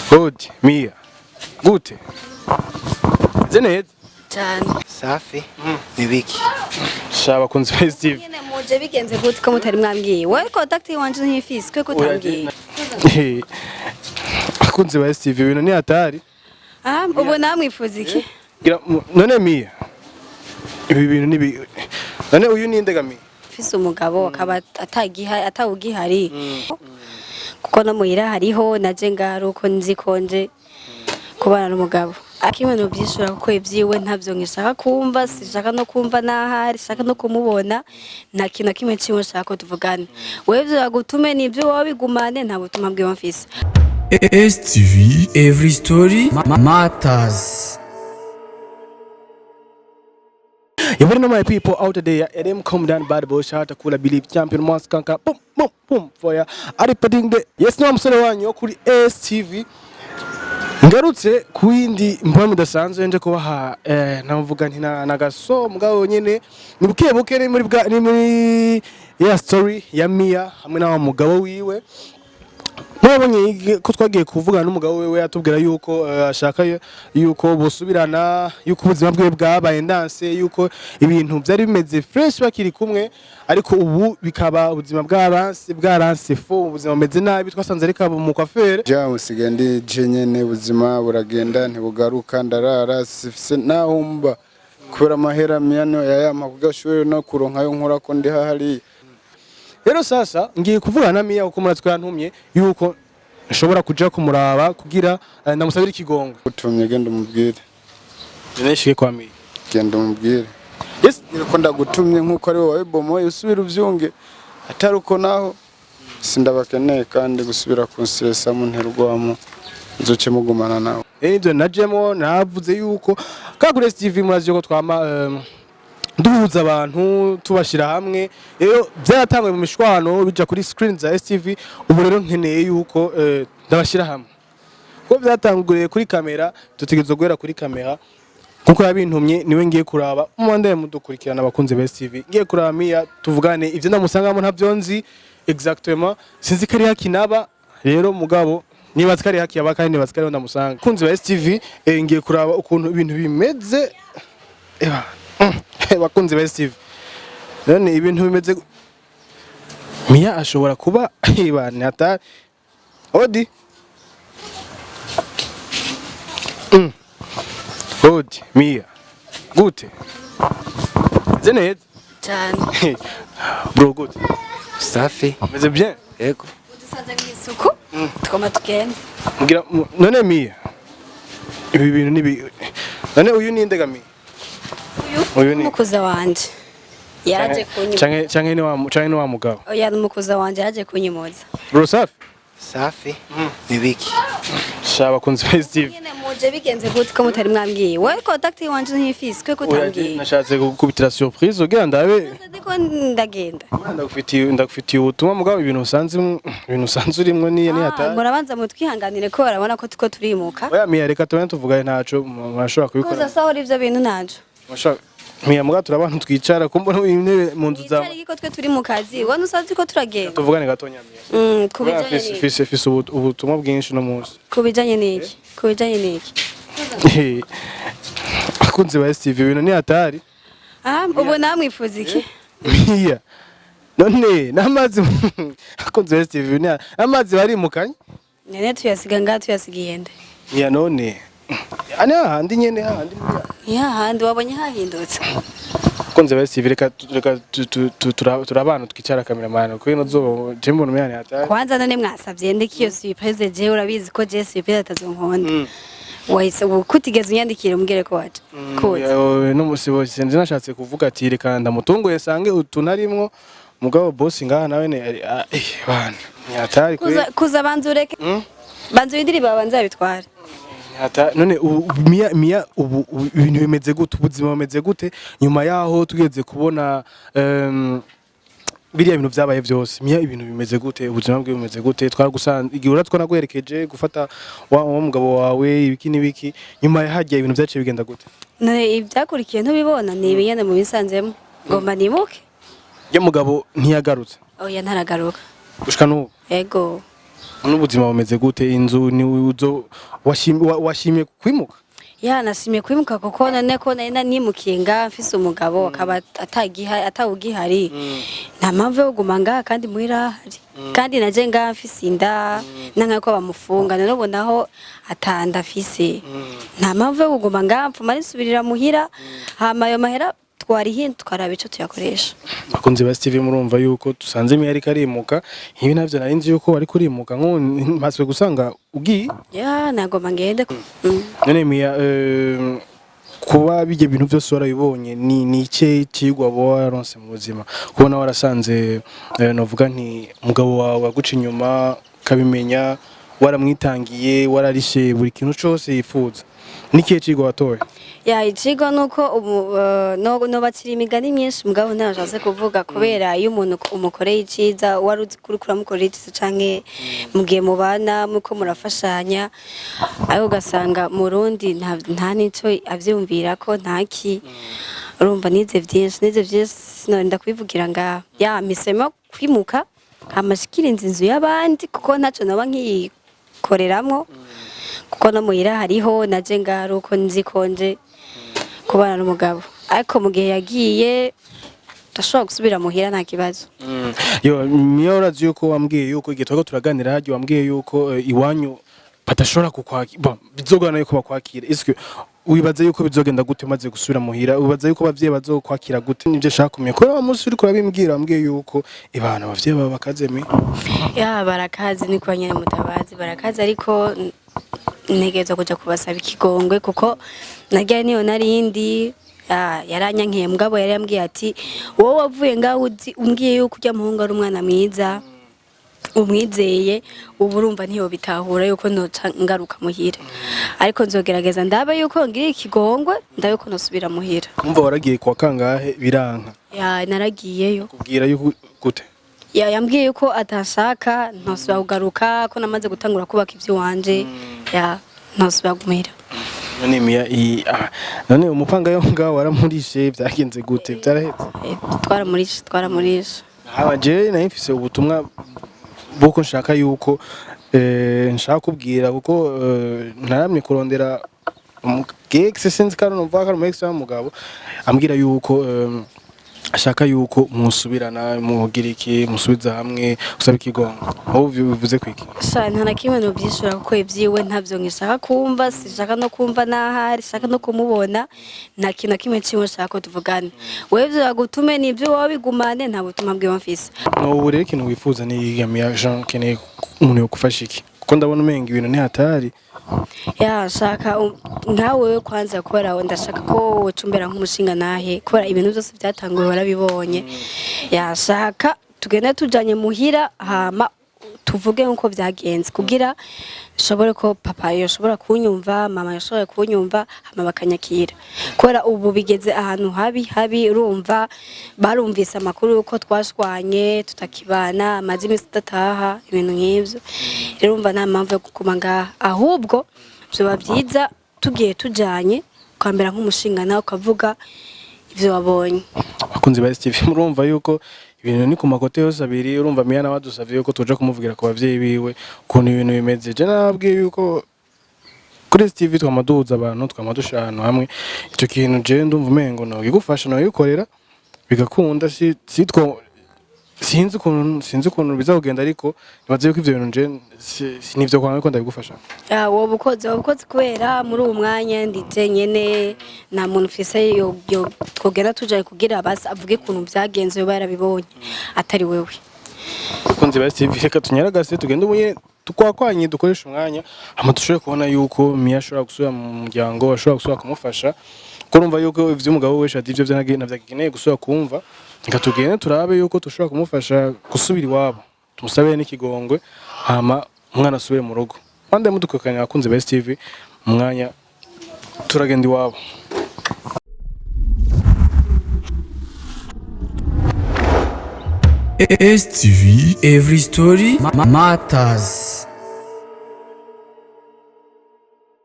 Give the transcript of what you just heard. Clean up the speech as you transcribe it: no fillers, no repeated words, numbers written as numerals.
Hodi Mia, gute? Meze neza. Cyane. Safi ni biki? Sha, bakunzi ba Steve. Nyene muje bigenze gute ko mutari mwambwiye? Wowe contact wanje ntiyifise, kwe kutambwiye? Bakunzi ba Steve, ibintu ni hatari. Ah, ubu namwifuza iki? None Mia, ibi bintu ni none uyu ninde ga Mia? Mfise umugabo akaba atagiha atawugihari. Kuko no muhira hariho naje ngari uko nzi konje kubana n'umugabo. Akimwe no byishura kuko ibyiwe ntavyo ngishaka kumva, sinshaka no kumva nahari, shaka no kumubona, nta kintu na kimwe ciwe nshaka ko tuvugana. Wewe ivyo bagutume nivyo wowe bigumane, nta butumwa bwiwe mfise. STV Every Story Matters. You better know my people out there. Them come down bad boy shout kula believe champion monster kanka boom boom boom for ya. Ari putting the yes no musore wanyu wo kuri STV. Ngarutse ku yindi mbona mudasanzwe nje kubaha navuga nti na gaso mugabo nyene ni buke buke, ni muri bwa ni muri ya story ya Mia hamwe na wa mugabo wiwe. Mwabonye ko twagiye kuvugana n'umugabo wiwe, atubwira yuko ashaka yuko busubirana, yuko ubuzima bwiwe bwabaye ndanse, yuko ibintu byari bimeze fresh bakiri kumwe, ariko ubu bikaba ubuzima bwaranse bwaranse fo, ubuzima bumeze nabi. Twasanze ariko mu coiffeur. Ja, usigaye ndi je nyene, ubuzima buragenda ntibugaruka, ndarara sifise naho mba kubera amahera miyano yayampa kugira ashobore no kuronka ayo nkora ko ndi hahariya. Rero sasa ngiye kuvugana na Mia kuko muratwe yantumye yuko nshobora kuja kumuraba kugira ndamusabire ikigongo. Utumye, genda umubwire. Nishike kwa Mia. Genda umubwire. Yes. Ko ndagutumye nkuko ari wowe wabibomoye, usubire uvyunge, atari uko naho sindabakeneye kandi gusubira kunsesa munterwamo nzoce mugumana nawe. Nivyo najemo navuze yuko kakure TV murazi yuko twama duhuza abantu tubashira hamwe. Rero byaratanguye mu mishwano bija kuri screen za STV. Ubu rero nkeneye yuko ndabashira hamwe kuko byatanguriye kuri kamera, dutegerezwa guhera kuri kamera kuko yabintumye, niwe ngiye kuraba. Umwanda mudukurikirana abakunzi ba STV, ngiye kuraba Mia tuvugane. Ivyo ndamusangamo ntavyo nzi exactement, sinzi ko ari hakinaba. Rero mugabo nibaza ko ari hakiyaba kandi nibaza ko ariho ndamusanga. Kunzi ba STV, ngiye kuraba ukuntu ibintu bimeze. Eba, bakunzi ba STV, none ibintu bimeze Mia ashobora kuba iba ni hatari. Odi. Odi Mia, gute? Meze neza. Cyane. Bro, gute? Safi. Meze bien. Yego. Udusanze mw'isuku twoma tugende. Mugira none Mia, ibi bintu nibi none uyu ninde ga Mia? Uyu ni Umukuza wanje yaraje kunyimoza. Canke ni wa mugabo? Oya, ni umukuza wanje yaje kunyimuza. Bro, safi. Safi ni biki? Sha, bakunzi ba Steve. Nyene muje bigenze gute ko mutari mwambwiye? Wowe contact wanje ntiyifise, kwe kutambwiye? Nashatse gukubitira surprise ugira ndabe. Ndiko ndagenda. Ndagufitiye ubutumwa mugabo ibintu usanze urimwo ni hatari. Murabanza mutwihanganire ko barabona ko tuko turimuka. Oya Mia, reka tubane tuvugane, ntaco murashobora Kuza kubikora. sahora ivyo bintu ntaco. Mia, mugabo turi twicara kumbona intebe mu nzu za Twicare ko twe turi mu kazi, wowe ntusanze ko turagenda. Tuvugane gatonya Mia. Ku bijanye n'iki? Fise ubutumwa bwinshi no munsi. Ku bijanye n'iki? Ku bijanye n'iki? Abakunzi ba STV, ibintu ni hatari. Ah, ubu namwifuza iki? Mia, none n'amazi, abakunzi ba STV, n'amazi barimukanye. Nene tuyasiga ngaha, tuyasigiye nde? Mia, none ane hahandi nyene hahandi? Ni hahandi wabonye hahindutse. Abakunzi ba STV, reka turabana twicara, cameraman, kuko ino zuba je mbona umwana hatari. Kwanza none mwasavye nde kiyo surprise? Je urabizi ko je surprise atazonkunda. Wahise kutigeze unyandikira umbwire ko waje kuza. N'umusi bose nje nashatse kuvuga ati reka ndamutunguye sange utuntu arimwo, mugabo boss ngaha nawe ne bana ni hatari. Kuza banza ureke, banza urindire babanza babitware. None ubu Mia ubu ibintu bimeze gute? Ubuzima bumeze gute nyuma yaho tugeze kubona biriya bintu vyabaye vyose? Mia, ibintu bimeze gute? Ubuzima bwe bumeze gute? Twaragusanze igihe uratwa naguherekeje gufata wa mugabo wawe, ibiki n'ibiki. Nyuma hajya ibintu vyaciye bigenda gute? None ibyakurikiye ntubibona? Ni ibinyene mu bisanzemo ngomba nimuke. Yo mugabo ntiyagarutse? Oya, ntaragaruka. Gushika n'ubu? Ego. N'ubuzima bumeze gute? Inzu ni uzo washimye kwimuka? Ya, nashimye kwimuka kuko none ko nari nanimukiye ngaha mfise umugabo akaba atagiha atawugihari, nta mpamvu yo kuguma ngaha kandi muhira ahari, kandi naje ngaha mfise inda nanka ko bamufunga. None ubu naho atanda afise, nta mpamvu yo kuguma ngaha, mfuma nisubirira muhira, hama ayo mahera twarihiye tukaraba ico tuyakoresha. Bakunzi ba Steve, murumva yuko dusanze Mia ariko arimuka. Ibi navyo nari nzi yuko wari kurimuka, mpaswe gusanga ugiye. Ya, nagomba ngende. None Mia, kuba bijye bintu byose warabibonye, ni ikihe cigwa woba wararonse mu buzima, kubona warasanze novuga nti umugabo wawe aguca inyuma, ukabimenya, waramwitangiye, wararishe buri kintu cose yifuza, ni ikihe cigwa watoye? Ya, icigwa nuko ubu no nobacira imigani myinshi, mugabo ntashatse kuvuga, kubera iyo umuntu umukoreye iciza, wari uzi kuri kuramukorera iciza canke mugihe mubana muko murafashanya, ariko ugasanga mu rundi nta nico avyumvira ko ntaki. Urumva nize vyinshi, sinorinda kubivugira ngaha. Ya, mpisemo kwimuka amashikira inzu y'abandi kuko ntaco noba nkiyikoreramwo, kuko no muhira hariho. Naje ngaha ari uko nzi ko nje kubana n'umugabo, ariko mu gihe yagiye ndashobora gusubira muhira, nta kibazo. Yo Mia, urazi yuko wambwiye yuko igihe twariko turaganira harya, wambwiye yuko iwanyu badashobora kukwakira, bon, bizogorana yuko bakwakira. Eske wibaza yuko bizogenda gute umaze gusubira muhira? Wibaza yuko abavyeyi bazokwakira gute? Nivyo nshaka kumenya, kubera wa munsi uriko urabimbwira wambwiye yuko ibana abavyeyi baba bakaze mi Ya, barakazi, ni kwa nyene mutabazi barakazi, ariko ntegerezwa kuja kubasaba ikigongwe kuko narya niyo narindi. Ya, yaranyankiye, mugabo yari yambwiye ati wowe wavuye ngaho uzi umbwiye yuko urya muhungu ari umwana mwiza umwizeye, ubu urumva ntiyobitahura yuko noca ngaruka muhira, ariko nzogerageza ndabe yuko ngira ikigongwe, ndabe yuko nosubira muhira. Umva, waragiye kwa kangahe biranka? Ya, naragiyeyo. Kubwira yuko gute? Ya, yambwiye yuko atashaka ntosubira kugaruka, ko namaze gutangura kubaka ivy'iwanje. Ya, ntosubira kumuhira. None Mia, none umupanga yo ngaho waramurishe, byagenze gute? Byarahetse? Twaramurishe, twaramurishe. Haba je nari mfise ubutumwa bw'uko nshaka yuko nshaka kubwira, kuko naramye kurondera ex, sinzi ko ari numva ko ari umu ex w'umugabo, ambwira yuko ashaka yuko musubirana, mugira iki, musubiza hamwe, usaba ikigongo. Wowe bivuze kwiki? Sha, nta na kimwe novyishura kuko ivyiwe ntavyo ngishaka kumva, sinshaka no kumva n'ahari, shaka no kumubona. Nta kintu na kimwe ciwe nshaka ko tuvugana. Wewe ivyo bagutume nivyo wowe bigumane, nta butumwa bwiwe mfise. No ubu rero ikintu wifuza ni Mia Jean, keneye umuntu yogufasha iki? Kuko ndabona umenga ibintu ni hatari. Ya, shaka nkawe kwanza, kubera ndashaka ko wocumbera nk'umushinga nahe, kubera ibintu byose byatanguwe warabibonye. Ya, shaka tugende tujanye muhira, hama tuvuge nkuko byagenze, kugira nshobore ko papa yoshobora kunyumva, mama yoshobora kunyumva, hama bakanyakira, kubera ubu bigeze ahantu habi habi. Urumva barumvise amakuru yuko twashwanye, tutakibana, amaze iminsi tudataha, ibintu nk'ivyo. Rero urumva nta mpamvu yo kuguma ngaha, ahubwo vyoba byiza tugiye tujanye, ukambera nk'umushinga nawe ukavuga ivyo wabonye. Abakunzi ba STV, murumva yuko ibintu ni ku makote yose abiri. Urumva Mia nawe adusavye yuko tuja kumuvugira ku bavyeyi biwe ukuntu ibintu bimeze. Je nababwiye yuko kuri STV twama duhuza abantu, twama dushira ahantu hamwe. Ico kintu je ndumva umengo nogigufasha, nogigukorera bigakunda. Si two sinzi ukuntu bizagenda, ariko nibaze yuko ivyo bintu je nivyo kwanga ko ndabigufasha. Ya, woba ukoze kubera muri uwo mwanya ndi jenyene, nta muntu ufise yo twogenda tujaye kugira basi avuge ukuntu vyagenze, yoba yarabibonye atari wewe. Abakunzi ba STV, reka tunyaragase tugende ubuye tukwakwanye, dukoresha umwanya, hama dushobore kubona yuko Mia ashobora gusubira mu muryango, ashobora gusubira kumufasha, kuko urumva yuko ivy'umugabo we Shadi ivyo navyo gusubira kumva. Reka tugende turabe yuko dushobora kumufasha gusubira iwabo, tumusabe n'ikigongwe, hama umwana asubire mu rugo. Bande mudukokanya, abakunzi ba STV, mu mwanya turagenda iwabo. STV Every Story Matters.